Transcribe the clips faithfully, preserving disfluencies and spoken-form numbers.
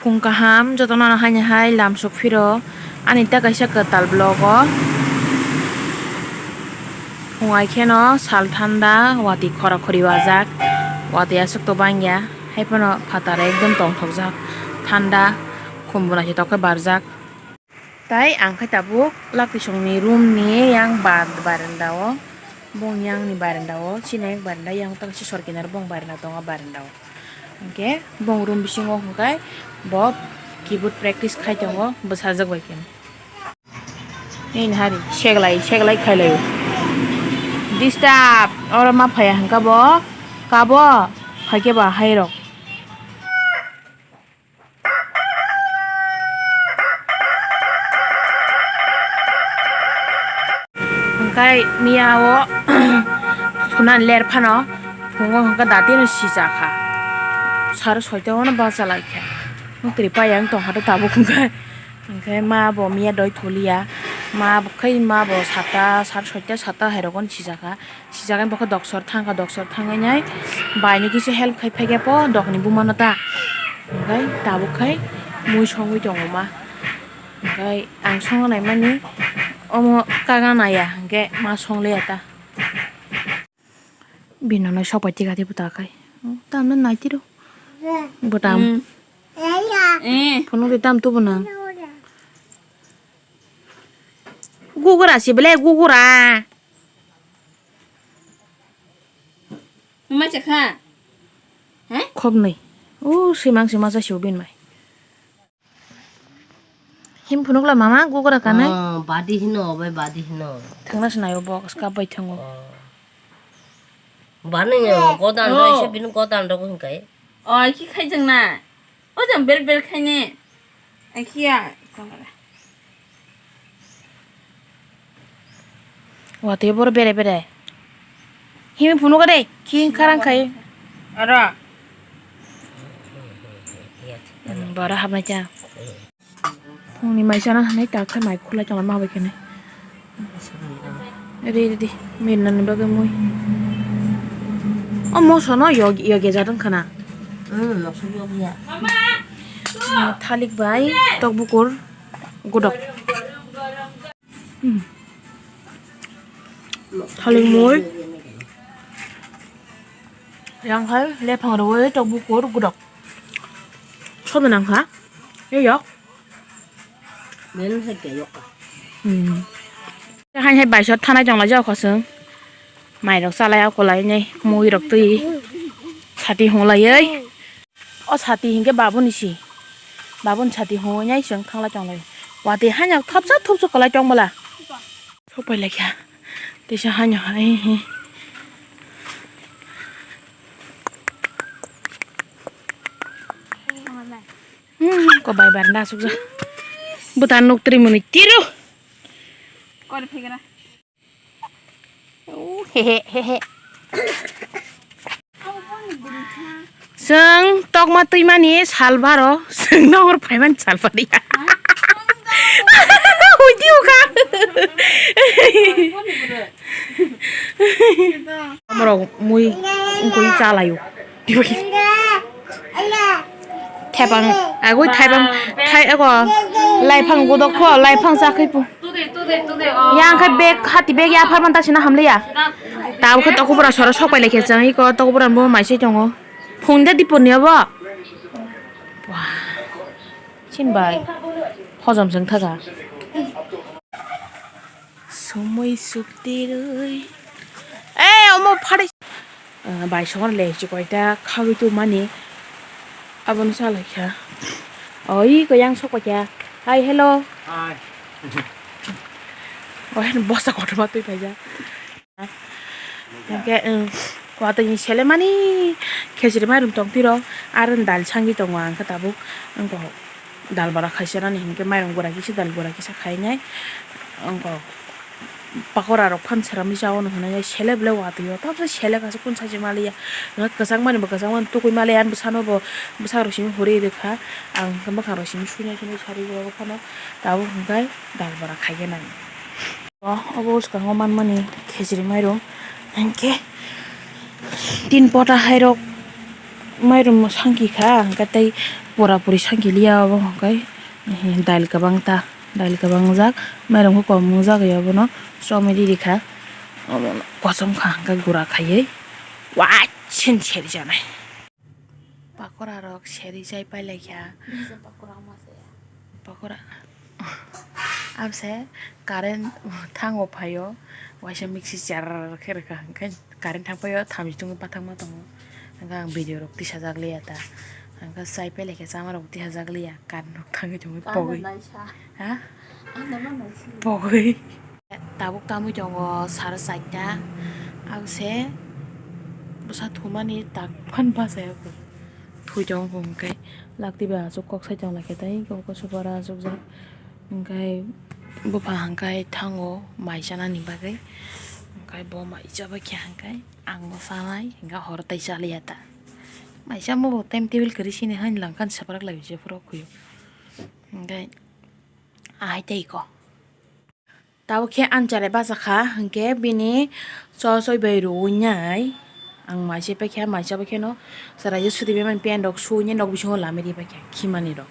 Phung kaham jotono haini hai lamsok phiro ani ta kaisa kwtal vlog o. Phung ai kheno sal thanda watwi khora khori wajak, watwi aswk to bangya, haiphano phatar ekdom tongthokjak, thanda khum bo naithotok khe barjak. Tai ang khe tabuk laktisongni room ni yang ba-, baranda o, bong yang ni baranda o, chini yang baranda, yang tang si sor kinar bong baranda tongo baranda o. Hwnkhe bong room bisingo hwnkhe bo keyboard practice khai tongo bwsajwk bai khe. Nini hari seglai seglai khailai o. Disturb, oro ma phaiya hwnkhe bo kabo, phaikhe ba hairok. Hwnkhe miya o sunani ler phano phungo hwnkhe datino sijak kha. Saro soita o no bacha lai kha. Wng twi payang tong kha tabuk hwnkhe. Hwnkhe ma bo miya doi tholiya. Ma bo khai ma bo sata, saro soita sata hai rogo no sijak kha. Sijak ani bokhe doksor thangkha, doksor thangwi nai bai ni kisa help khai phaikhe po dokni buma no ta. Hwnkhe tabuk khai mui songwi tongo ma. Hwnkhe ang songna naimani omo kaga naiya hwnkhe ma songliya ta. Bini nonoi sok bai tiga tibu ta khai. Tamno naitiro. Bwtam. Mm. Eh. Phunukdi tam tubu nang. Gugura si belai gugura. Mama chakha. He? Khobnwi. O simang sima jasibo bini bai. Him phunukla mama gugura kanai. Oh, badi hino, obai badi hino. Thangna sinayo box kap bai thango. Oh. Bani godan rok se bini godan rok hwnkai. Oh, iki khaijak na. O jang ber ber khaine. Ai khiya. Watwi boro bere bere. Himi phunukgo de, khing kharang khai. Aro. Bara hapnai cha. Phungni mai chana hanai ta khai mai khulai tongma bai khenai. Ready, ready. Mirna ni bagwi mui. O moso no yog, yog ya jadong khana. Hmm, moso yog ya. Thalik bai tok bukur godok. Hmm. Thalik mui. Yang khai lephang rwi tok bukur godok. Soda nang kha. Yo yok. Bel hai ke yok. Hmm. Hai hai baisor thanai tongla jao khosung. Mairok chalai akolai nei mui rok twi. Sati hunglaioi. O sati hinkhe babuni si. Babuni sati hungwi nai chwng thanglai tonglai. Watwi haino thopsa thopsa kwlai tong bwla. Sokpai laikha. Teisa haino hai hi. Hmm, kobai baranda asukjak. Bwtan nuk trimani tiru. Kor phegara. Hehe, hehe. Chwng tokma twimani sal baro, chwng nongor phaimani sal bariya. Uidi uka. Amrok mui ungkoi chalayo. Thepang, agoi thepang, thai ego, laifang godok pho, laifang chakhai pho. Yang khe bag, hati bag ya pharman ta sina hamliya. Tabo khe tokopura soro sokpai lai khe chang iko, tokopura bo mai se tongo. Phung de dipor ni obo. Wah. Chin bai. Hojom jeng thaga. Somoi suktiroi. Ei, omo phari. Ah, bai songor le chikoi ta khagwi tu mani. Abon salai kha. Oi, ko yang sok kha. Hi, hello. Hi. Oi, bosa kotor ma twi paija. Hingke, um, kwatwi ni selemani khejri mairum tong tiro, aro dal sangwi tongo ang khe tabuk, wngkha dal bora khaisa nani hinkhe mairum gura kisa dal bora kisa khainai, wngkha pakora rok phan sramwi chao hinwi sele belai watwi o, tabukhe sele kaisa kun sachi maliya, kwchangmani bo kwchangmani tukui maliya, ani bwsano bo bwsarok simi hurui rwkha, ang hwnkhe mwkhang rok simi suinai suinai sarwi rw phano tabuk hwnkhe dal bora khaikhe nang. O, obo bwskango manmani khejri mairum. Hinkhe tin pota hairok mairum sangki kha, hinkhe tei Pura puri sangkiliya obo hwnkhe, eh, dail kwbang ta, dail kwbang wngjak, mairung khe kom wngjak ya obono, chomwi riri kha, omono kosom kha hwnkhe gura khaiwi, wasin seri janai. Pakora rok seri jai pai lai kha. Pakora. Abse current thango phaio, waisa mixi char khe rwkha, hwnkhe current thang paio, thamchi tungwi pathakma tongo, hwnkhe ang video rok tisajak liya ta, hwnkhe chai pai lai khe chama rok tisajak liya, current rok thangwi tongwi pogwi. Ha? Pogwi. Tabuk tamwi tongo sara charta, abse bwsa thumani tak phan bachai o. Thwi tongo hwnkhe lakti bai aswk kok sai tong lai khe tei kok super aswk jak. Hwnkhe bupha hwnkhe thango mai chanani bagwi. Hwnkhe bo mai chabai khe hwnkhe ang bo chanai, hwnkhe horo tei chaliya ta. Mai chamo bo time table kwrwi sini haino langkhan swprak lai jephuru khwio. Hwnkhe ahai tei ko. Tabuk khe ani chwrai bachakha, hwnkhe bini chosoi bai rwui nai. Ang mai se paikha, mai chabai kheno chwraio suti bai mani pant rok suwi nok bisingo lamwi ri paikha, khimani rok.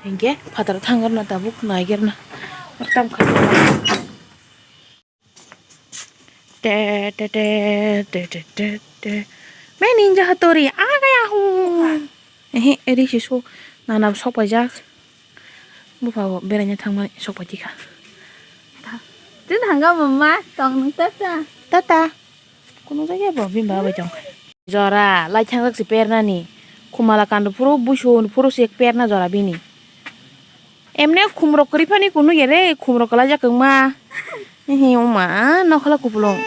Hinkhe phataro thangkhe rwna tabuk naigerna. Tam kha. Te, te, te, te. Me ninja hatori, agaya hu. Ehe, eri si so, nana sok paijak. Bupha bo beraina thangmani sok pai tikha. Tin hanga mama, tong nung tata. Tata. Kunu jagya bo bini baba bai tong. Jora, lai thangjak si pernani. Khumala kandu phuru busu phuru si perna jora bini. Emne khumrok kwrwi phani kunu yere, khumrok kwlaijak kwma. Ehe, oma, nokhola kupulung.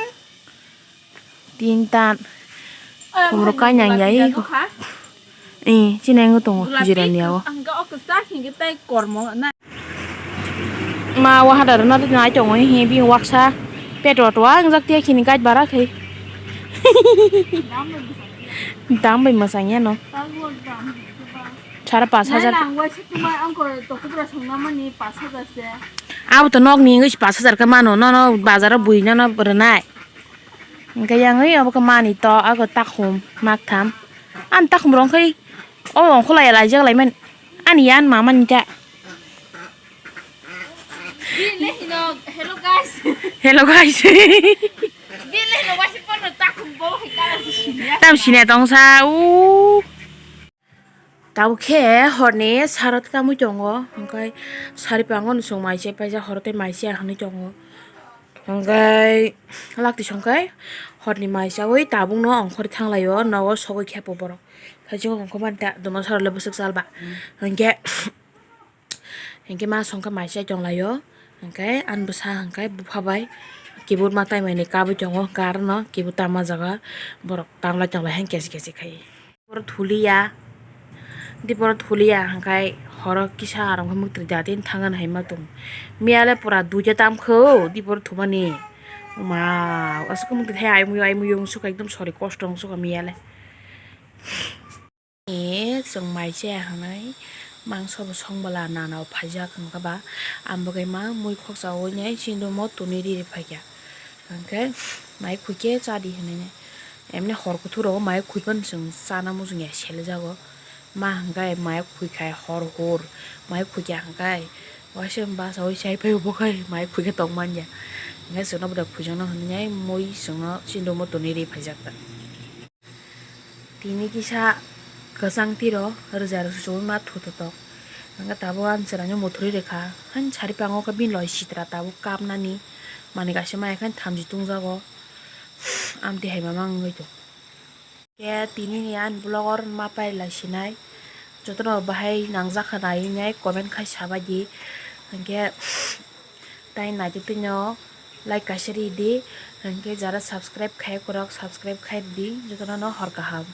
Tin tan. Khumrok kainang yai. Eh, chini ang tongo, jirani yago. Ma, wa hadar na, na tongo, hi, bini waksa. Petwa twa, ang jak tiya khini gaj bara khai. Dam bai masang ya no. Sara pas hajar. Abo to nok ni wngwi pas hajar khe mano, nono bazar o bui nono rwnai. Hwnkhe yang oi abo khe mani to, abo takhum maktham. Ani takhum rok khai o ongkholai laijak lai mani. Ani yan mama ni ta. Hello guys. Hello guys. Tam sini tong sa u. Tabuk khe horni sara twkamwi tongo, hwnkhe sari pango no chwng mai se paijak, horo tei mai se hinwi tongo. Hwnkhe lakti songkhe horni mai chawi tabukno ongkhorwi thanglaio, nogo sogwi khepo borok. Khe chwng ongkhormani ta duma sorole bwswk chalba. Hwnkhe, hwnkhe ma songkhe mai chai tonglaio, hwnkhe ani bwsa hwnkhe bupha bai kebur ma taimaini kabui tongo, hwnkhe arono kebur tama jaga borok tanglai tanglai hai kesi kesi khai. Dipor thuliya. Dipor thuliya hwnkhe horo kisa arong khe mwktwi da tini thangani hai ma tongo. Miyale pura duita tamkho dipor thumani. Ma, aswk mwktwi thai aimuyo aimuyo wngsukha, ekdom sori kosto wngsukha miyale. E, chwng mai chaya hwnwi mangso bo song bwla nana o phaijak hwnkhe ba, ang bo khe ma mui khoksa oi nai chini room o tonwi riri phaikha. Hwnkhe mai khukhe cha di hwnwi nai. Emne hor kuthuk rogo mai khukphano chwng chana muchungya selejago. Ma hwnkhe mai khukha hor hor mai khukya hwnkhe waisa basaui chai phaibo khai mai khukhe tong manya. Hwnkhe chwngno bwdai khuijakno hwnwi mui chwngno chini room o tonwi ri phaijak ta. Tini kisa kwchang tiro rwja rwsuk ma thu totok. Hwnkhe tabuk ani chwraino muthurwi rwkha. Haini sari pango khe bini loi sitra tabuk kapnani manwi kaisa maya khe thamchi tungjago. Amtwi hai mama wngwi tongo. Khe tinini ani vlog o ma pailai sinai. Jotono bahai nangjak kha naiwi nai comment khai sabaidi. Hwnkhe tai naitugtwino like kaisa ridi. Hwnkhe jara subscribe khai kwrwk subscribe khai ridi. Jotono no hor kaham.